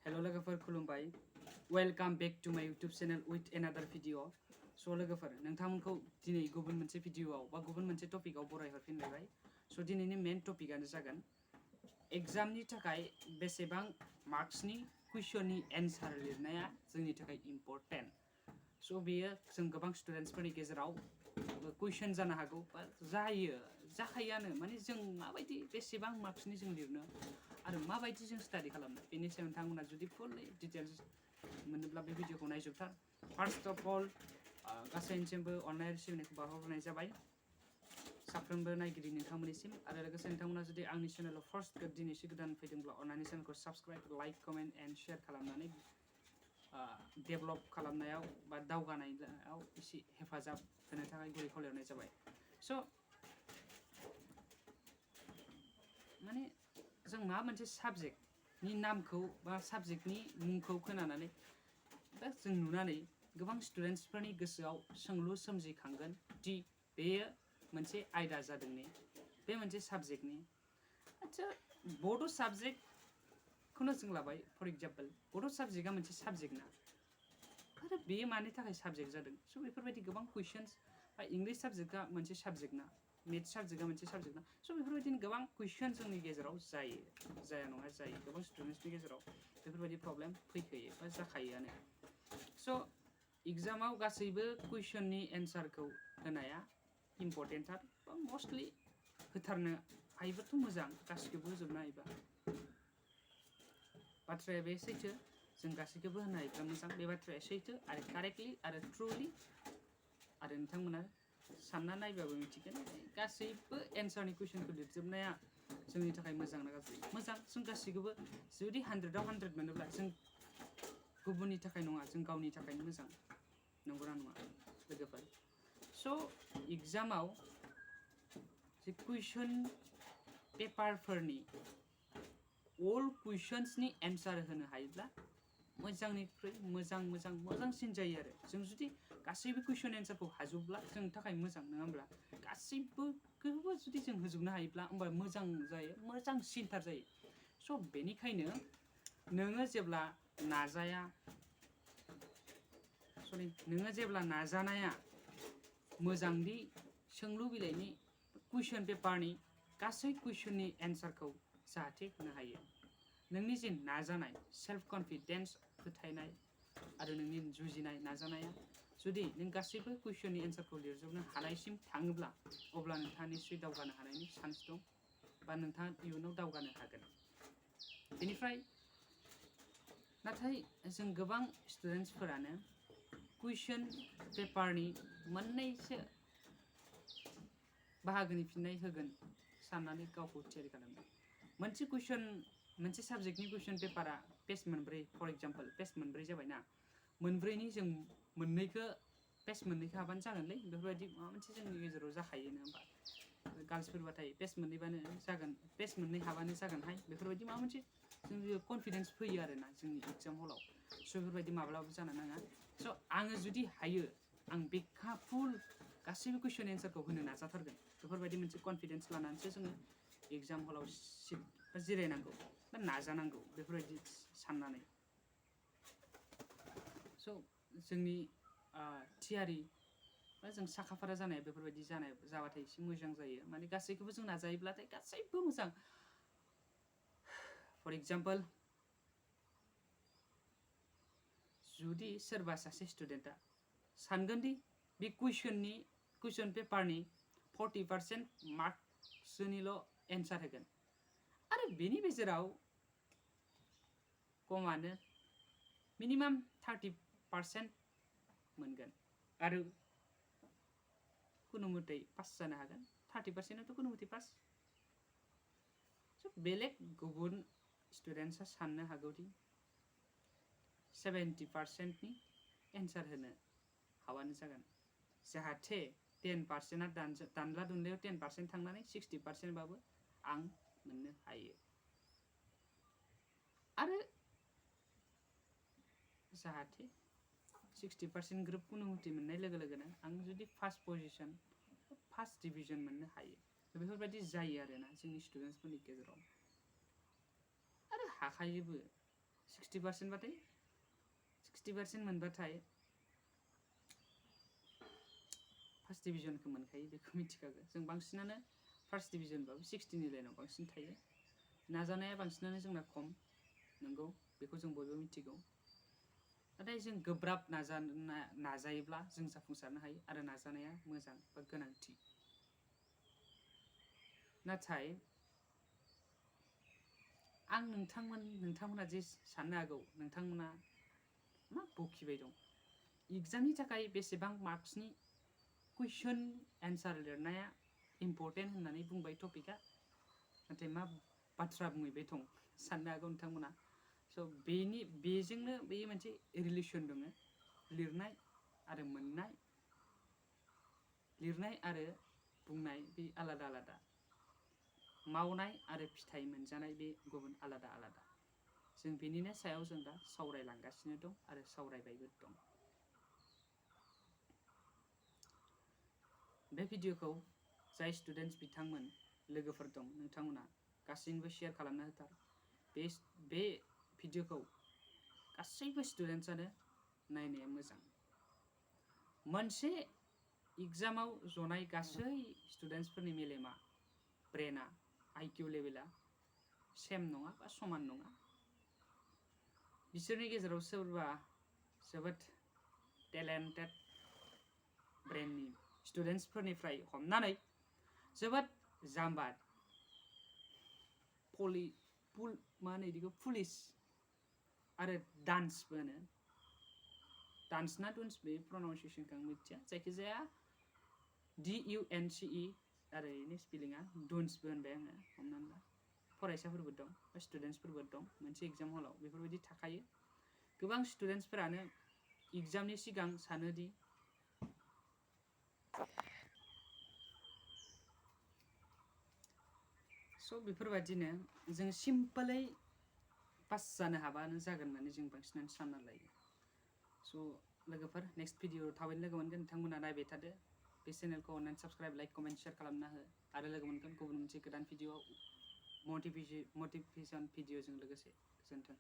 Hello लोगोफोर खुलुमबाय welcome back to माय YouTube channel with another video स' लोगोफोर नोंथांमोनखौ दिनै गुबुन मोनसे भिडिअआव बा गुबुन मोनसे टपिकआव बरायहरफिनलायबाय स' दिनैनि मेन टपिकआनो जागोन एग्जामनि थाखाय बेसेबां मार्क्सनि कुइसननि एन्सार लिरनाया जोंनि थाखाय इम्परटेन्ट स' बेयो जों गोबां स्टुडेन्ट्सफोरनि गेजेराव कुइसन जानो हागौ बा जाखायोआनो माने जों माबायदि बेसेबां मार्क्सनि जों लिरनो आरो माबायदि जों स्टाडि खालामनो बेनि सायाव नोंथांमोना जुदि फुललि डिटेल्स मोनोब्ला बे भिडिअखौ नायजोबथार फार्स्ट अफ अल गासैनिसिमबो अननाय सिबिनायखौ बावहरनाय जाबाय साफ्रोमबो नायगिरि नोंथांमोननिसिम आरो लोगोसे नोंथांमोना जुदि आंनि चेनेलाव फार्स्ट दिनैसो गोदान फैदोंब्ला अननानै चेनेलखौ subscribe like comment and share खालामनानै डेभेलप खालामनायाव बा दावगानायाव एसे हेफाजाब होनो थाखाय गुरै खावलायहरनाय जाबाय स' माने जों माबा मोनसे साबजेक्टनि नामखौ बा साबजेक्टनि मुंखौ खोनानानै बा जों नुनानै गोबां स्टुडेन्ट्सफोरनि गोसोआव सोंलु सोमजिखांगोन दि बेयो मोनसे आयदा जादोंनि बे मोनसे साबजेक्टनि आच्छा बड' साबजेक्टखौनो जों लाबाय फर एग्जाम्पल बड' साबजेक्टआ मोनसे साबजेक्ट ना आरो बेयो मानि थाखाय साबजेक्ट जादों स' बेफोरबायदि गोबां कुइसन्स बा इंलिश साबजेक्टआ मोनसे साबजेक्ट ना मेथ्स साबजेक्टआ मोनसे साबजेक्ट ना स' बेफोरबायदिनो गोबां कुइसन जोंनि गेजेराव जाया नङा जायो गोबां स्टुडेन्ट्सनि गेजेराव बेफोरबायदि प्रब्लेम फैखायो बा जाखायोआनो स' एग्जामाव गासैबो कुइसननि एन्सारखौ होनाया इम्परटेन्टथार बा मस्टलि होथारनो हायोबाथ' मोजां गासिखौबो होजोबनो हायोबा बाथ्राया बे सैथो जों गासैखौबो होनो हायोब्ला मोजां बे बाथ्राया सैथो आरो कारेक्टलि आरो ट्रुलि आरो नोंथांमोना सानना नायबाबो मिथिगोन गासैबो एन्सारनि कुइसनखौ लिरजोबनाया जोंनि थाखाय मोजां ना गाज्रि मोजां जों गासैखौबो जुदि 100आव 100 मोनोब्ला जों गुबुननि थाखाय नङा जों गावनि थाखायनो मोजां नंगौना नङा लोगोफोर स' एग्जामाव जे कुइसन पेपारफोरनि अल कुइसन्सनि एन्सार होनो हायोब्ला मोजांनिख्रुइ मोजांसिन जायो आरो जों जुदि गासैबो कुइसन एन्सारखौ हाजोबब्ला जोंनि थाखाय मोजां नङा होमब्ला गासैबोखौबो जुदि जों होजोबनो हायोब्ला होमबा मोजां जायो मोजांसिनथार जायो स' बेनिखायनो नोङो जेब्ला नाजानाया मोजांदि सोंलु बिलाइनि कुइसन पेपारनि गासै कुइसननि एन्सारखौ जाहाथे होनो हायो नोंनि जे नाजानाय सेल्फ कनफिडेन्स फोथायनाय आरो नोंनि जुजिनाय नाजानाया जुदि नों गासैबो कुइसननि एन्सारखौ लिरजोबनो हानायसिम थाङोब्ला अब्ला नोंथाङा निस्सय दावगानो हानायनि चान्स दं बा नोंथाङा इयुनाव दावगानो हागोन बेनिफ्राय नाथाय जों गोबां स्टुडेन्ट्सफोरानो कुइसन पेपारनि मोननैसो बाहागोनि फिननाय होगोन साननानै गावखौ थियारि खालामो मोनसे साबजेक्टनि कुइसन पेपारा पेज मोनब्रै फर एग्जाम्पल पेज मोनब्रै जाबायना मोनब्रैनि जों पेज मोननैखौ हाबानो जागोनलै बेफोरबायदि माबा मोनसे जोंनि गेजेराव जाखायो नङा होमबा गार्लसफोरबाथाय पेज मोननैबानो जागोन पेज मोननै हाबानो जागोनहाय बेफोरबायदि माबा मोनसे जों कनफिडेन्स फैयो आरोना जोंनि एग्जाम हलाव स' बेफोरबायदि माब्लाबाबो जानो नाङा स' आङो जुदि हायो आं बेखा फुल गासैबो कुइसन एन्सारखौ होनो नाजाथारगोन बेफोरबायदि मोनसे कनफिडेन्स लानानैसो जोङो एग्जाम हलाव सिट बा जिरायनांगौ बा नाजानांगौ बेफोरबायदि साननानै स' जोंनि थियारि बा जों साखाफारा जानाया बेफोरबायदि जाबाथाय एसे मोजां जायो माने गासैखौबो जों नाजायोब्लाथाय गासैबो मोजां फर एग्जाम्पल जुदि सोरबा सासे स्टुडेन्टआ सानगोनदि बे कुइसन पेपारनि 40% मार्क्सनिल' एन्सार होगोन आरो बेनि गेजेराव खमानो मिनिमाम 30% मोनगोन आरो कुनु मते पास जानो हागोन 30%आवथ' कुनु मते पास बेलेग गुबुन स्टुडेन्टसा साननो हागौदि 70%नि एन्सार होनो हाबानो जागोन जाहाथे 10%आ दानला दुनलायाव 10% थांनानै 60%बाबो आं मोननो हायो आरो जाहाथे 60% ग्रुप कुनु मते मोननाय लोगो लोगोनो आं जुदि फार्स्ट पजिशन फार्स्ट डिभिजन मोननो हायो बेफोरबायदि जायो आरोना जोंनि स्टुडेन्ट्सफोरनि गेजेराव आरो हाखायोबो 60% बाथाय 60% मोनबाथाय फार्स्ट डिभिजनखौ मोनखायो बेखौ मिथिखागौ जों बांसिनानो फार्स्ट डिभिजनबाबो 60नि लाइनाव बांसिन थायो नाजानाया बांसिनानो जोंना खम नंगौ बेखौ जों बयबो मिथिगौ नाथाय जों गोब्राब नाजायोब्ला जों जाफुंसारनो हायो आरो नाजानाया मोजां बा गोनांथि नाथाय आं नोंथांमोना जे साननो हागौ नोंथांमोना मा बखिबाय दं एग्जामनि थाखाय बेसेबां मार्क्सनि कुइसन एन्सार लिरनाया इम्पर्टेन्ट होननानै बुंबाय टपिकआ नाथाय मा बाथ्रा बुंहैबाय दं साननो हागौ नोंथांमोना स' बेजोंनो बे मोनसे रिलेसन दङ लिरनाय आरो मोननाय लिरनाय आरो बुंनाय बे आलादा आलादा मावनाय आरो फिथाइ मोनजानाय बे गुबुन आलादा आलादा जों बेनिनो सायाव जों दा सावरायलांगासिनो दं आरो सावरायबायबो दं बे भिडिअखौ जाय स्टुडेन्टस बिथांमोन लोगोफोर दं नोंथांमोना गासैनोबो शेयार खालामना होथार बे भिडिअखौ गासैबो स्टुडेन्टसानो नायनाया मोजां मोनसे एग्जामाव जनाय गासै स्टुडेन्टसफोरनि मेलेमा ब्रेना आइकिउ लेभेला सेम नङा बा समान नङा बिसोरनि गेजेराव सोरबा जोबोद टेलेन्टेड ब्रेननि स्टुडेन्टसफोरनिफ्राय हमनानै जोबोद जाम्बा मा होनो बिदिखौ पुलिस आरो डान्सबो होनो डान्स ना डुन्स बे प्रनाउन्सिएसनखौ आं मिथिया जायखिजाया DUNCE आरो बेनि स्पेलिंआ डुन्सबो होनबाय आङो हमनानै ला फरायसाफोरबो दं बा स्टुडेन्टसफोरबो दं मोनसे एग्जाम हलाव बेफोरबायदि थाखायो गोबां स्टुडेन्टसफोरानो एग्जामनि सिगां सानोदि स' बेफोरबायदिनो जों सिम्पोलै पास जानो हाबानो जागोन होननानै जों बांसिनानो सानना लायो स' लोगोफोर नेक्स्ट भिडिअ थाबैनो लोगो मोनगोन नोंथांमोना नायबाय थादो बे चेनेलखौ अननानै साबस्क्राइब लाइक कमेन्ट शेयार खालामना हो आरो लोगो मोनगोन गुबुन मोनसे गोदान भिडिअ मटिभेसन भिडिअजों लोगोसे गोजोन्थों